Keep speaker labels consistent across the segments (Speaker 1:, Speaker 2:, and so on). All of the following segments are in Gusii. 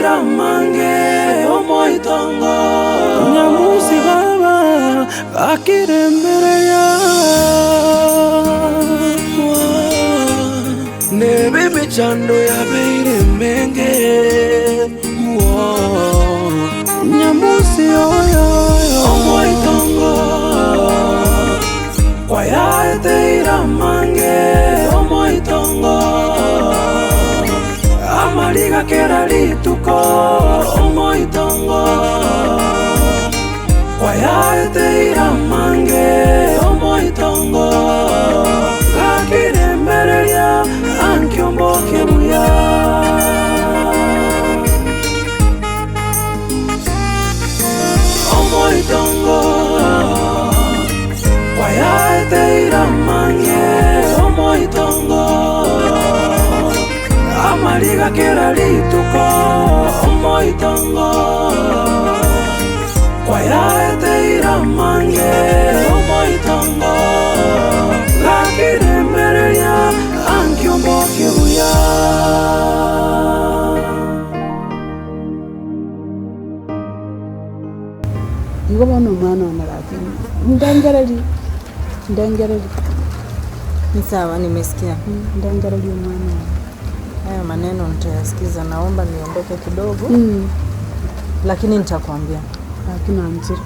Speaker 1: Kwayaeteire amange omoitongo. Nyamusi baba gakirembereria. Nebe emechando yabeire emenge. Nyamusi oyo omoitongo. Kwayaeteire amange omoitongo. Amariga kera rituko omoitongo. Kwayaeteire amange omoitongo. Gakirembereria ankio mboke buya. Omoitongo kwayaeteire amange omoitongo. Amariga kera rituko omoitongo. Kwayaeteire amange omoitongo. Gakirembereria ankio mboke buya.
Speaker 2: Igo bono omwana one gaki ndengererie, ndengererie.
Speaker 3: Ni sawa, nimesikia.
Speaker 2: Ndengererie omwana one.
Speaker 3: Haya maneno nitayasikiza, naomba niondoke kidogo lakini nitakwambia.
Speaker 2: Gaki nanchire,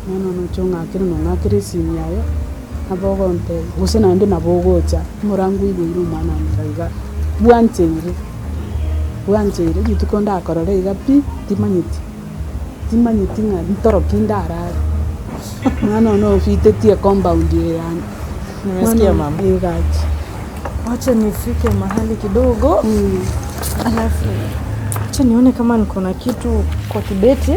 Speaker 2: omwana one oche ong'akere na ong'akere esimi aye, nabo ogontebia, gose naende nabo ogocha, omorango oigoire omwana one iga iga, bwancheire, bwancheire rituko ndakorore iga pi, timanyeti. Timanyeti ng'a ntoro ki ndarare, mwana one ofitetie ecompound eye yane.
Speaker 3: Nimesikia mama.
Speaker 2: Ee gaki.
Speaker 3: Wacha nifike mahali kidogo alafu acha nione kama niko na kitu kwa kibeti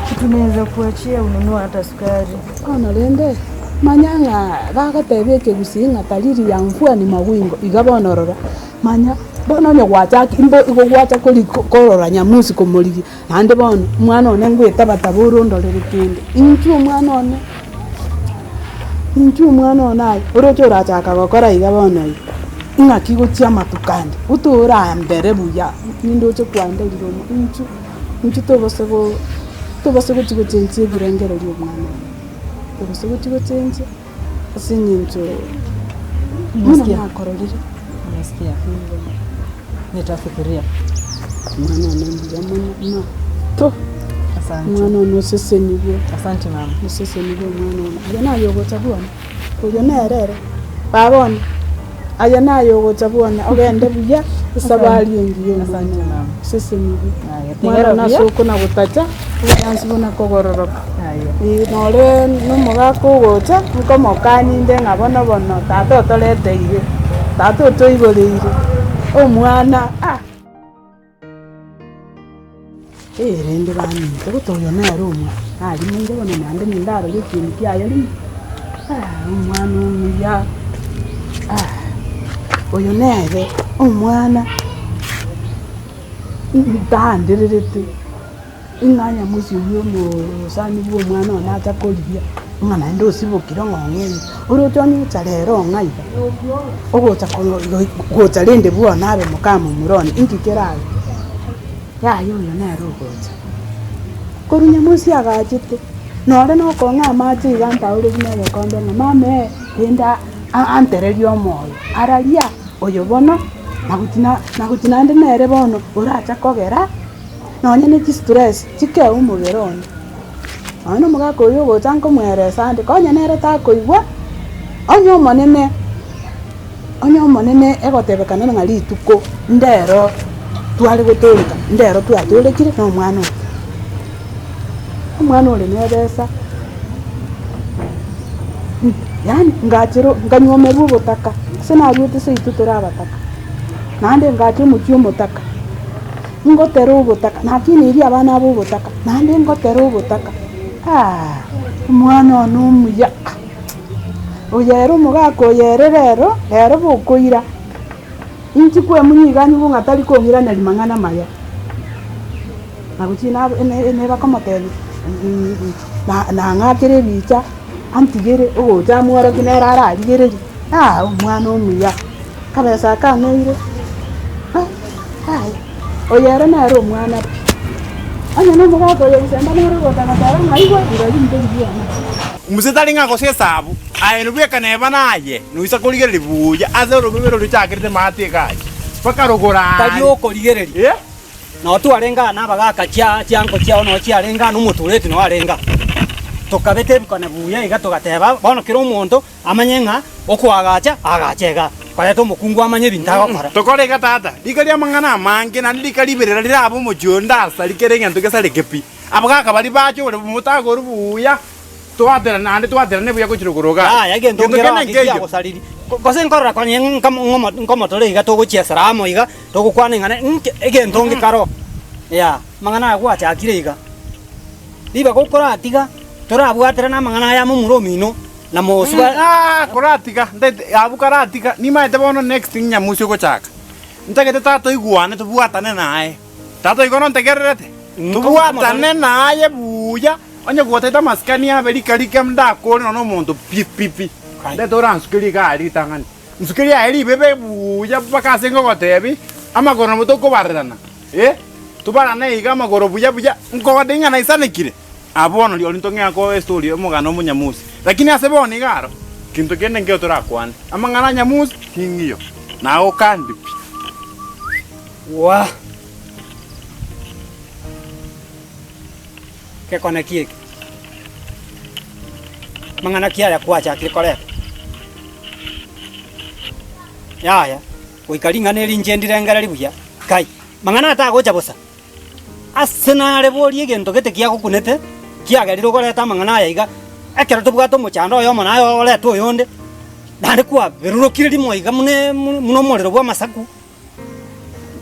Speaker 3: kitu naweza kuachia ununue hata sukari.
Speaker 2: Bono rende, manya ng'a bagotebia ekegusii ng'a dalili ya mvua ni mawingu, iga bono rora, manya bono onye gwachaki mbo igo gwacha kori korora nyamusi komorigia, naende bono omwana one ngoetabataba ore ondorere kende, inchuo omwana one, inchuo omwana one aye, oroche orachaka gokora iga bono iga, ing'aki gochia amatuko ande, otorambere buya, nindoche kwanderire omo inchuo, inchuo tobasa go tobasa gochia gochenchia ebirengererio omwana one, tobasa gochia gochenchia. Ase eng'encho buna nakororire.
Speaker 3: Nimesikia. Nitafikiria.
Speaker 2: Omwana one mbuya mono ma to.
Speaker 3: Asante.
Speaker 2: Omwana one osesenigwe.
Speaker 3: Asante mama.
Speaker 2: Osesenigwe omwana one. Aye naye ogocha bwane, oyo nere ere, baba one, aye naye ogocha bwane ogende buya, esabari engiya omwana
Speaker 3: Asante
Speaker 2: one.
Speaker 3: mama.
Speaker 2: Osesenigwe.
Speaker 3: Aya,
Speaker 2: Mwana
Speaker 3: tigera
Speaker 2: one
Speaker 3: buya.
Speaker 2: ase okona gotacha, oboyansi buna kogororoka.
Speaker 3: Aya.
Speaker 2: Ee, nore nomogaka ogocha, nkomokania inde ng'a bono bono tata otoreteire, tata otoiboreire, omwana ah. Ee rende baminto, gose oyo nere omwana, narimoire bono naende nindarore ekieni kiaye rimo, ah omwana omuya, ah oyo nere omwana ntaandererete. Ng'a nyamosi oyio omosani bwa omwana one acha korigia, ng'a naende osibokire ng'a ong'eire. Oroche onye ocha rero ong'a iga, ogocha gocha rende bwono abe moka momura one, inki kerabe? Yaya oyo nere ogocha. Korwa nyamosi agachete, nore na okong'a amache iga ntaore buna egekombe ng'a mama ee, rende antererie omoyo, araria, oyo bono, nagochi na nagochi naende nere bono oracha kogera. Nonye ne chistress chikee omobere one, nonye na omogaka oyio ogocha nkomoeresa ande, konya nere takoigwa, onye omonene, onye omonene egotebekana ng'a rituko ndero tware gotoreka, ndero twatorekire na omwana oyo. Omwana ore na ebesa, yaani ngachera nkanywomerwa obotaka, ase naruete seito tore abataka, naende ngacha omochie omotaka. Ngotera obotaka, nakineiri abana aba obotaka, naende ngotera obotaka, aah omwana one omuya ah, oyo ere omogaka oyo ere rero, rero bokoira, inchi kwemunya iga nyigwe ng'a tari kong'iraneria mang'ana maya. Nagochia nabo ene ene bakomotebia na nang'akere ebicha, antigere ogocha amworokie nere ararigererie, ah omwana omuya, kabesa aka ang'eire. Aya. Oyo ere nere omwana pi. Onye nomogaka oyo gosemba nere ogocha goteba ng'a aigwe, rirorio ntori bioma.
Speaker 4: Musa tari ng'a gose esabu, aye nobweka neba naye, noisa korigereria buya ase orobebe roria ochakerete maate egasi, mpaka rogoro
Speaker 5: Tari
Speaker 4: aria.
Speaker 5: okorigereria.
Speaker 4: Eh?
Speaker 5: Nao twarenge aa nabagaaka chia chianko chiao nao chiarenge aa, na omotureti nao arenge aa. Tokabeta ebikone buya iga togateba, bono kera omonto amanye ng'a okoagacha, agache igaa, koreta omokungu amanye ebinto agokora.
Speaker 4: Tokore iga tata, rika ri'amang'ana amange, naende rika riberera rirabe omochie oyo ndasari kera egento gesareke pi. Abagaaka baria bache ore motagoru buya, twaterane naende twaterane buya gochia rogoro igaa.
Speaker 5: Yaya, egento
Speaker 4: Gento
Speaker 5: nkere
Speaker 4: kende
Speaker 5: ake
Speaker 4: nkeiyo.
Speaker 5: kiagosariri. Gose nkorora konya nkomotore iga togochiesera amo iga, togokwana ing'ana inki egento ngekaro. Yaya, amang'ana aya gwachakire iga. Ribaga okoratiga, torabwaterane amang'ana aya momura omino, na mosuba.
Speaker 4: Aah koratiga, ntaete abwo karatiga, nimaete bono next nyamusi ogochaka. Ntagete tata oigwane tobwatane naye. Tata igo nontegererete? Tobwatane naye buya, onye gotagete amasikani abe rika rike ndakore nonya omonto pi pi pi. Ndete oransukerie iga aria ritang'ani. Nsukerie aye ribebe buya mpaka ase ngogotebi, amagoro nabo tokobarerana, eh, tobarane iga amagoro buya buya, nkogode ng'a naisanekire. Aa bono rirorio ntong'ea koa estory omogano omonyamusi. Lakini ase bono iga aro, kento kende nkeiyo torakwane. Amang'ana a nyamusi ning'iyo, nagokandi pi.
Speaker 5: Waa! Gekone ki eke? Mang'ana ki aya kwachakire koreta? Yaya, goika ring'ana eri inche ndirengererie buya. Kai, mang'ana aya tagocha bosa. Ase nare boria egento gete kiagokunete, kiagerire ogoreta amang'ana aya iga, ekero tobwate omochando oyomo naye orete oyonde, naende kwaberorokire rimo iga buna buna omorero bw'amasaku.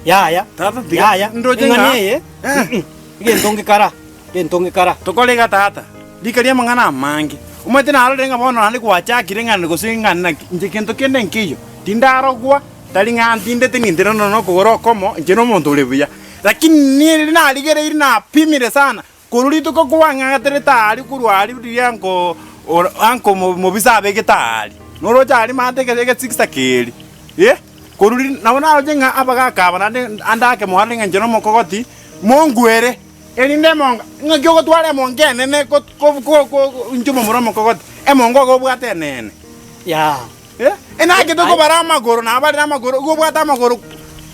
Speaker 5: Yaya,
Speaker 4: Tata, tiga
Speaker 5: yaya,
Speaker 4: ndoche
Speaker 5: eng'ana
Speaker 4: ng'a-
Speaker 5: eye,
Speaker 4: Eh.
Speaker 5: mm, egento ngekara, egento ngekara.
Speaker 4: Tokore iga tata, rika ri'amang'ana amange. Omanyete narorire ng'a bono naende gwachakire ng'a gose ng'a naki, inche kento kende nkeiyo, tindarogwa, tari ng'a ntindete nintire nonya na okogoro okomo, inche nomonto ore buya. Lakini niri narigereirie napimire sana, Korwa rituko kwang'aterete aria korwa aria riria anko ora anko mobisa abegete aria, noroche aria maate ege egesigisa keria, eh, korwa riria nabo naroche ng'a abagaka aba naende ande ake mwarore ng'a inche nomokogoti, mongwere, erinde emonga, ng'aki ogotwara emonga enene ko ko ko ko inche omomura omokogoti, emonga iga obwate enene.
Speaker 5: Yaa.
Speaker 4: Eh, enakete kobara amagoro nabarire amagoro, igo obwate amagoro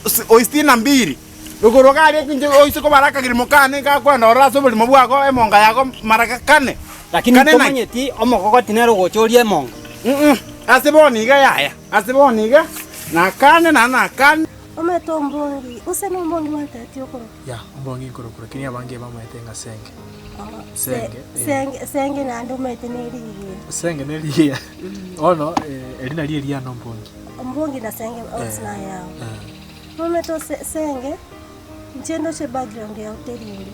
Speaker 4: sitini na mbili. Rogoro garia inche oise kobara akagirimo kane gakwenda ororo ase oborimo bwago emonga yago mara kane.
Speaker 5: Lakini
Speaker 4: Kane naki?
Speaker 5: tomanyeti omokogoti nere ogocha oria emonga.
Speaker 4: Mm-mm, ase bono iga yaya, ase bono iga nakane naende nakane.
Speaker 6: Omete ombongi, gose nombongi gwantebetie okorokwa?
Speaker 7: Ya, ombongi nkorokwa, lakini abange bamaete ng'a Senge.
Speaker 6: Oo,
Speaker 7: Senge, eh.
Speaker 6: Senge, Senge naende omanyete ne rigiya.
Speaker 7: Senge ne rigiya. Bono, eh, eri nario eriana ombongi.
Speaker 6: Ombongi na Senge onsi
Speaker 7: Eh,
Speaker 6: nayao.
Speaker 7: eh.
Speaker 6: Momete ose senge, inche ndoche background yao teri mbe.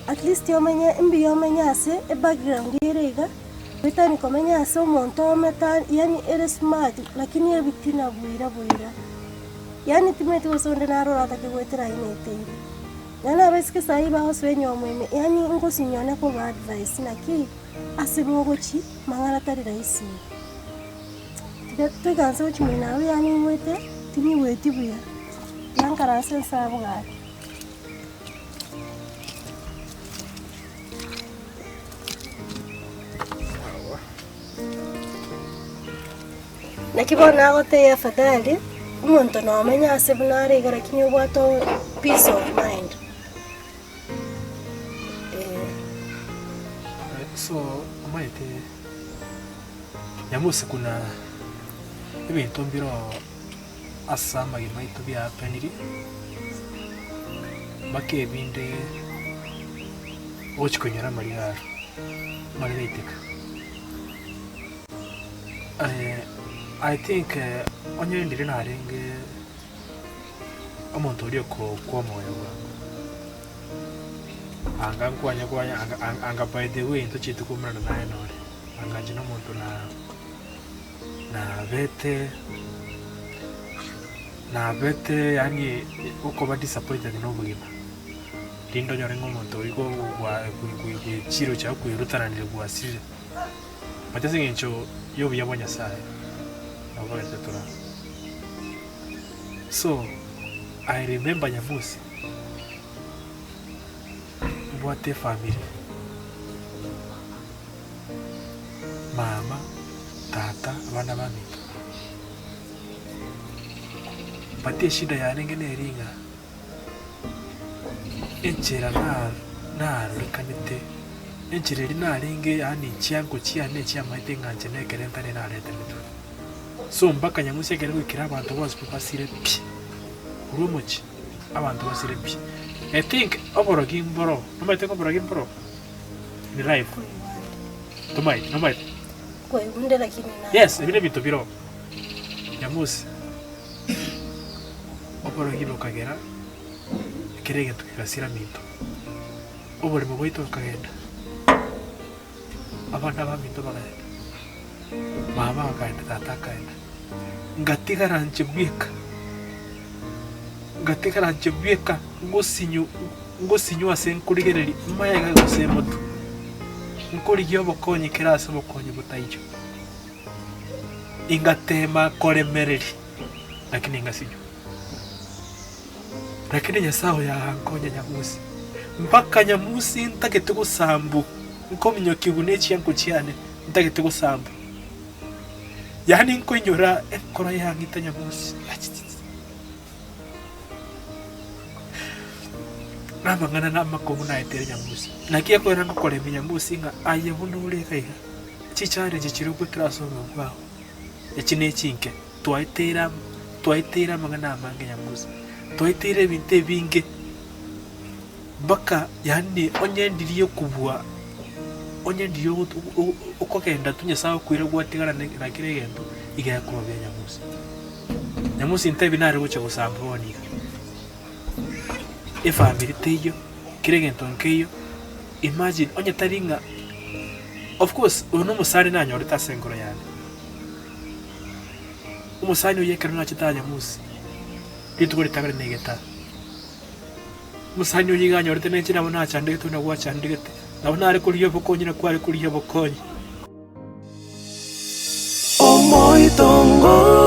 Speaker 6: At least omenye mbuya omenye ase ebackground ere iga, goetani komenya ase omonto omete yaani ere smart lakini ebitina bwira bwira. Yaani timanyeti gose onde naro oratake goetera aye neteire. Yaani abaiseke saii bagosoa enyomo ime yaani ngosinywa koba advice naki ase bogochi mang'ana tari rahisi iga. Tiga toikaranse gochia moino abwo yaani ngwete, tinyigweti buya, tiga nkaranse nse abwo gaki. Naki bono nagotebia afadhali, omonto nomenya ase buna are iga lakini obwate peace of mind, eh.
Speaker 7: So omanyete. Nyamusi kuna ebinto mbiro ase amagima aito biahapeniri, mpaka ebinde ogochia konyora amariga aro, amariga aiteka. I think onye ndiri narenge omonto oria okokwa omoyo bwango, anga nkwanya kwanya anga anga by the way ntochieti koumerana naye nore. Anga inche nomonto na nabete nabete yaani okoba disappointed na obogima, rinde onyore ng'a omonto oyio go gwa gwechire ochaka kwerutananire gwasirire, but ase eng'encho ya obuya bwa Nyasaye, nabo bogerete tore aa. So, I remember Nyamusi. Nimbwate efamiri, mama, tata, abana baminto. But eshida yarenge neri ng'a enchera narorekanete, enchera eria narenge yaani chiango chiane chiamaete ng'a inche nekere ntari narete metwe. So mpaka nyamusi ekere goikera abanto bonsi pi basire pi, korwa omochie abanto basire pi. I think oborogi mboro, nomanyete ng'a oborogi mboro in life? Tomaeti, nomanyete?
Speaker 6: Kwaigure lakini na
Speaker 7: Yes, ebi nebinto bire oo. Nyamusi, oborogi bokagera ekero egento kegasira minto, oboremo bwaito bokagenda, abana baminto bakagenda, mama akagenda, tata akagenda, ngatigara inche bweka, ngatigara inche bweka ngosinyu ngosinywa ase nkorigereria mayega gose motwe, nkorigia obokonyi kera ase obokonyi botaiyo. Ingateema koremereria, lakini ingasinywa. Lakini Nyasae oyo agankonya nyamusi, mpaka nyamusi ntagete gosambu, nkominyokigwa ne chianko chiane, ntagete gosambu. Yaani nkoinyora enkoro yang'ita nyamusi, achichichi. Namang'ana namakong'u naetere nyamusi. Naki ekwera ngokoremia nyamusi ng'a aye buna ore iga iga, chichallenge chiria ogoetera ase obogima bwao, echi ne chinke, twaeteire am twaeteire amang'ana amange nyamusi, twaeteire ebinto ebinge, mpaka yaani onye ndiria okobua, onye ndiria ogotu okogenda tu Nyasaye akoire gwatigara na kera egento, iga ekoba buya nyamusi. Nyamusi ntebi nare gocha gosamba bono iga, efamiri teiyo, kera egento nkeiyo, imagine onye tari ng'a of course oyo na omosani nanyorete ase enkoro yane. Omosani oyio ekero nachete aa Nyamusi, rituko ritang'ani na egetaa, omosani oyio iga anyorete nenche nabo nachandegete buna gwachandegete, nabo nare korigia obokonyi nakwo are korigia obokonyi.
Speaker 1: Omoitongo.